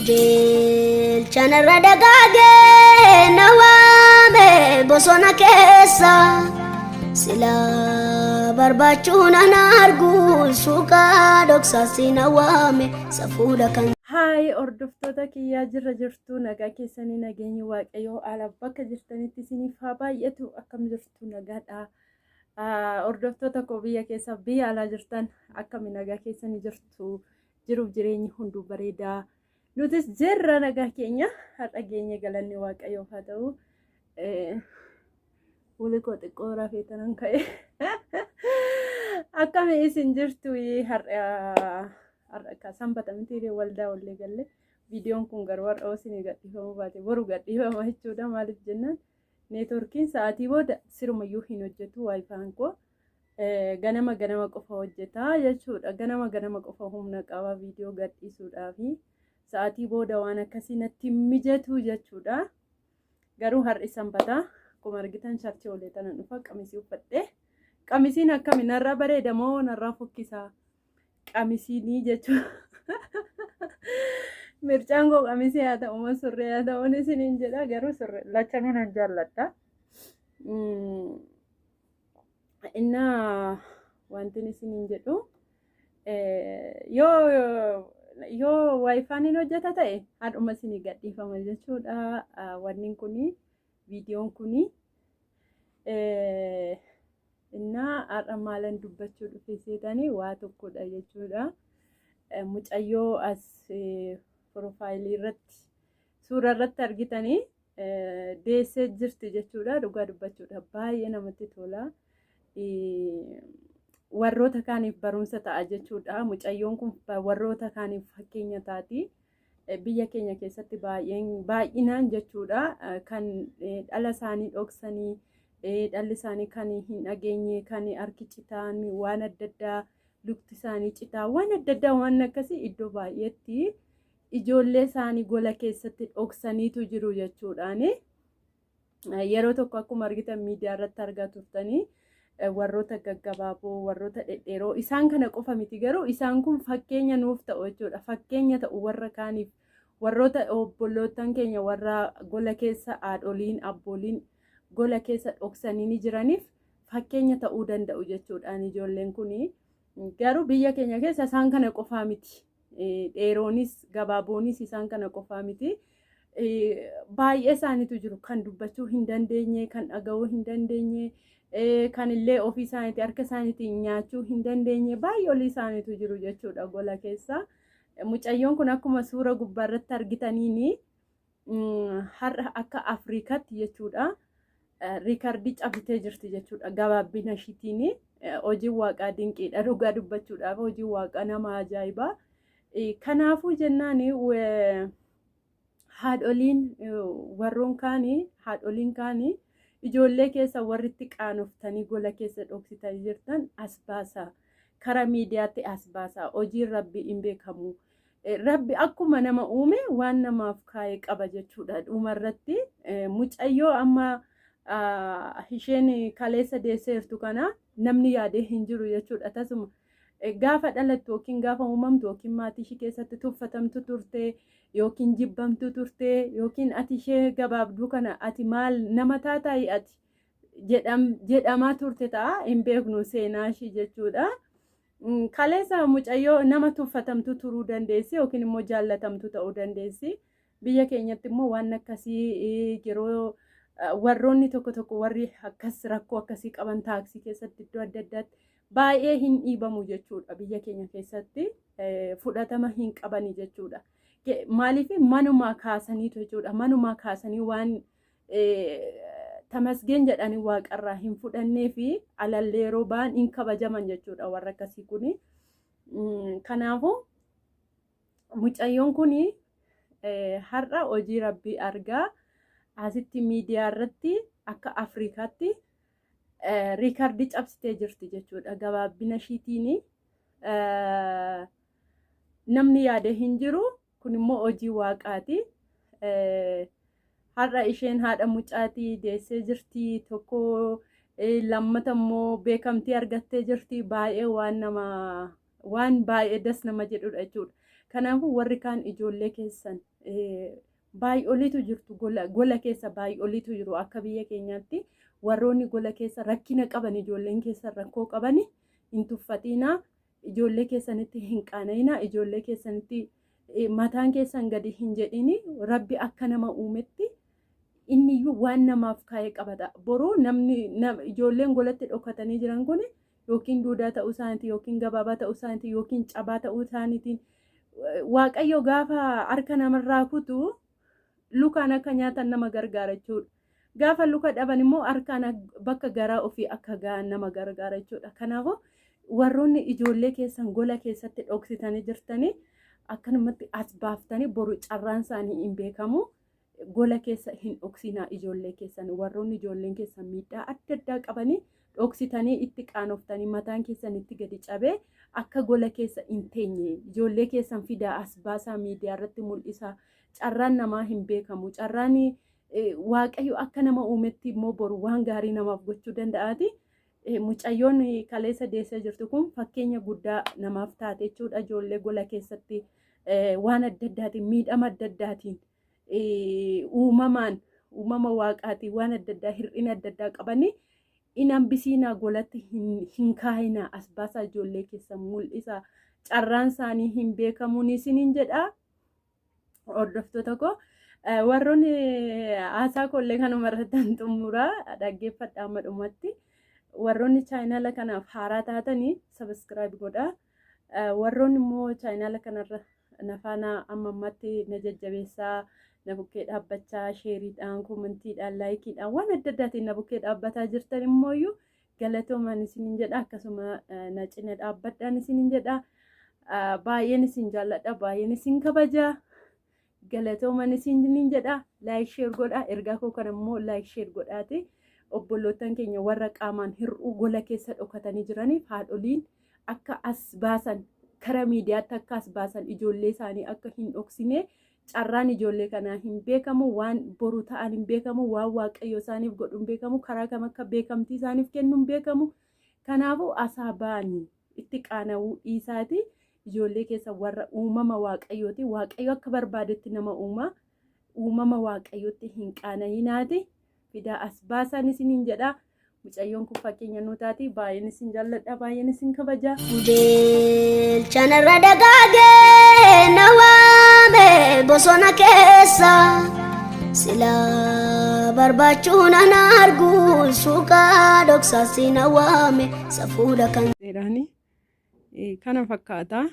Qajeelchanarra dagaagee na waame bosona keessa sila barbaachuun an argu suuqaa dhoksaasi na waame safuudha kan. Haay hordoftoota kiyyaa, jirra jirtu? Nagaa keessanii? Nageenyi Waaqayyoo ala bakka jirtanitti isiniif haa baay'atu. Akkam jirtu? Nagaadha? Hordoftoota koo biyya keessa, biyya alaa jirtan, akkami? Nagaa keessanii jirtu? Jiruuf jireenyi hunduu bareedaa? Nutis jirra, nagaa keenya har'a geenye, galanni Waaqayyoof haa ta'u. Fuuli koo xiqqoo rafee tanan ka'e. Akkami isin jirtu? Har'a har'a Sanbata miti, waldaa wallee galle. Viidiyoon kun garuu har'a isinii gadhiifamuu baate boru gadhiifama jechuudha. Maaliif jennaan, networkiin sa'aatii booda sirumayyuu hin hojjetu. WiFiin koo ganama ganama qofa hojjeta jechuudha. Ganama ganama qofa humna qaba viidiyoo gadhiisuudhaafi. Sa'aatii booda waan akkasii natti mijatu jechuudha. Garuu har'i Sanbataa, akkuma argitan church oolee tanan dhufa, qamisii uffadhee. Qamisiin akkami? Narraa bareeda moo narraa fokkisaa? Qamisiinii jechuudha. Mircaan koo qamisii haa ta'u moo surree haa ta'u isiniin jedha, garuu surree lachanuu nan jaalladha. Innaa wanti isiniin jedhu, yoo WiFiin hin hojjeta ta'e haadhuma isinii gadhiifama jechuudha. Wanni kuni, viidiyoon kuni, innaa har'a maalan dubbachuu dhufe seetanii, waa tokkodha jechuudha. Mucayyoo as profile irratti, suura irratti argitanii, deessee jirti jechuudha. Dhugaa dubbachuudha, baay'ee namatti tola. Warroota kaaniif barumsa ta'a jechuudha. Mucayyoon kun warroota kaaniif fakkeenya taati. Biyya keenya keessatti baay'een baay'inaan jechuudha kan dhala isaanii dhoksanii, dhalli isaanii kan hin dhageenye, kan harki citaan, waan adda addaa, lukti isaanii citaa, waan adda addaa, waan akkasii iddoo baay'eetti ijoollee isaanii gola keessatti dhoksaniitu jiru jechuudhaani. Yeroo tokko akkuma argitan miidiyaa irratti argaa turtanii, warroota gaggabaaboo, warroota dhedheeroo, isaan kana qofa miti, garuu isaan kun fakkeenya nuuf ta'u jechuudha. Fakkeenya ta'u warra kaaniif, warroota obbolootan keenya warra gola keessa haadholiin, abbooliin gola keessa dhoksanii ni jiraniif fakkeenya ta'uu danda'u jechuudhaan ijoolleen kuni. Garuu biyya keenya keessa isaan kana qofaa miti. Dheeroonis gabaaboonis isaan kana qofaa miti. Baay'ee isaaniitu jiru kan dubbachuu hin dandeenye, kan dhaga'uu hin dandeenye, kan illee ofii isaaniitii harka isaaniitiin nyaachuu hin dandeenye, baay'ee olii isaaniitu jiru jechuudha gola keessa. Mucayyoon kun akkuma suura gubbaarratti argitaniini har'a akka Afrikaatti jechuudha record cabsitee jirti jechuudha gabaabbina ishiitiin. Hojiin Waaqaa dinqiidha, dhugaa dubbachuudhaaf hojiin Waaqaa nama ajaa'ibaa. Kanaafuu jennaan, haadholiin warroon kaanii, haadholiin kaanii, ijoollee keessa warri itti qaanoftanii gola keessa dhoksitanii jirtan as baasaa. Karaa miidiyaatti as baasaa. Hojiin Rabbii hin beekamu. Rabbi akkuma nama uume waan namaaf kaa'ee qaba jechuudha. Dhumarratti mucayyoo amma isheen kaleessa deesseertu kana namni yaadee hin jiru jechuudha. Tasuma gaafa dhalattu yookiin gaafa uumamtu yookiin maatii ishee keessatti tuffatamtu turte yookiin jibbamtu turte yookiin ati ishee gabaabduu kana ati maal nama taataayi ati jedhamaa turte ta'a, hin beeknu seenaa ishii jechuudha. Kaleessa mucayyoo nama tuffatamtu turuu dandeessi yookiin immoo jaallatamtu ta'uu dandeessi. Biyya keenyatti immoo waan akkasii yeroo warroonni tokko tokko, warri akkas rakkoo akkasii qaban, taaksii keessatti, iddoo adda addaatti baay'ee hin dhiibamu jechuudha, biyya keenya keessatti fudhatama hin qabani jechuudha. Maaliif? Manumaa kaasaniitu jechuudha. Manumaa kaasanii waan tamasgeen jedhanii Waaqarraa hin fudhannee fi alallee yeroo ba'an hin kabajaman jechuudha warra akkasii kuni. Kanaafuu mucayyoon kuni har'a hojii Rabbii argaa asitti miidiyaa irratti akka Afrikaatti record cabsitee jirti jechuudha. Gabaabbina ishiitiin namni yaade hin jiru. Kun immoo hojii Waaqaati. Har'a isheen haadha mucaatii, deessee jirti tokko, lammata immoo beekamtii argattee jirti. Baay'ee waan nama waan baay'ee das nama jedhudha jechuudha. Kanaafuu warri kaan ijoollee keessan baay'oliitu jirtu, gola keessa baay'oliitu jiru. Akka biyya keenyaatti warroonni gola keessa rakkina qaban, ijoolleen keessa rakkoo qaban hin tuffatinaa, ijoollee keessanitti hin qaana'inaa, ijoollee keessanitti mataan keessan gadi hin jedhini. Rabbi akka nama uumetti inniyyuu waan namaaf kaa'ee qabata. Boruu namni ijoolleen golatti dhokatanii jiran kun yookiin duudaa ta'uu isaaniitiin, yookiin gabaabaa ta'uu isaaniitiin, yookiin cabaa ta'uu isaaniitiin, Waaqayyo gaafa harka namarraa kutu lukaan akka nyaatan nama gargaara jechuudha. Gaafa luka dhaban immoo harkaan bakka garaa ofii akka ga'an nama gargaara jechuudha. Kanaafuu warroonni ijoollee keessan gola keessatti dhoksitanii jirtanii akkanumatti as baaftanii boru carraan isaanii hin beekamu. Gola keessa hin dhoksinaa ijoollee keessan. Warroonni ijoolleen keessan miidhaa adda addaa qabanii dhoksitanii itti qaanoftanii mataan keessan itti gadi cabee akka gola keessa hin teenye, ijoollee keessan fidaa as baasaa, miidiyaa irratti mul'isaa. Carraan namaa hin beekamu. Carraan Waaqayyo akka nama uumetti immoo boru waan gaarii namaaf gochuu danda'aati. Mucayyoon kaleessa deessee jirtu kun fakkeenya guddaa namaaf taate jechuudha. Ijoollee gola keessatti waan adda addaatiin, miidhama adda addaatiin, uumamaan, uumama waaqaatiin waan adda addaa, hir'ina adda addaa qabanii hin hambisiinaa, golatti hin kaayinaa, as baasaa, ijoollee keessan mul'isaa. Carraan isaanii hin beekamuun isiniin jedhaa. Hordoftoota koo, warroonni haasaa koollee kanuma irratti xumuraa dhaggeeffadha amma dhumatti. Warroonni chaayinaala kanaaf haaraa taatanii subscribe godhaa. Warroonni immoo chaayinaala kanarra na faana amma ammatti na jajjabeessaa, na bukkee dhaabbachaa, shareiidhaan, commentiidhaan, likeiidhaan, waan adda addaatiin na bukkee dhaabbataa jirtan immoo galatoomaan isiniin jedha. Akkasuma na cina dhaabbadhaan isiniin jedha. Baay'een isin jaalladha, baay'een isin kabaja. Galatooman isiniin jedha. Like, share godha. Ergaa koo kana immoo like, share godhaati. Obbolootan keenya warra qaamaan hir'uu gola keessa dhokatanii jiraniif haadholiin akka as baasan, kara miidiyaatti akka as baasan, ijoollee isaanii akka hin dhoksine. Carraan ijoollee kanaa hin beekamu, waan boru ta'an hin beekamu, waan Waaqayyo isaaniif godhu hin beekamu, karaa kam akka beekamtii isaaniif kennu hin beekamu. Kanaafuu asaa ba'anii itti qaana'uu dhiisaati. Ijoollee keessa warra uumama Waaqayyooti. Waaqayyo akka barbaadetti nama uuma. Uumama Waaqayyootti hin qaana'inaati. Fidaa as baasan isiniin jedha. Mucayyoon kun fakkeenya nuu taati. Baay'een isin jaalladha. Baay'een isin kabaja. Jeelchanarra dagaagee na waame bosona keessa, sila barbaachuun an argu suuqaa dhoksaasi na waame safuudha kan. Seeraani kana fakkaata.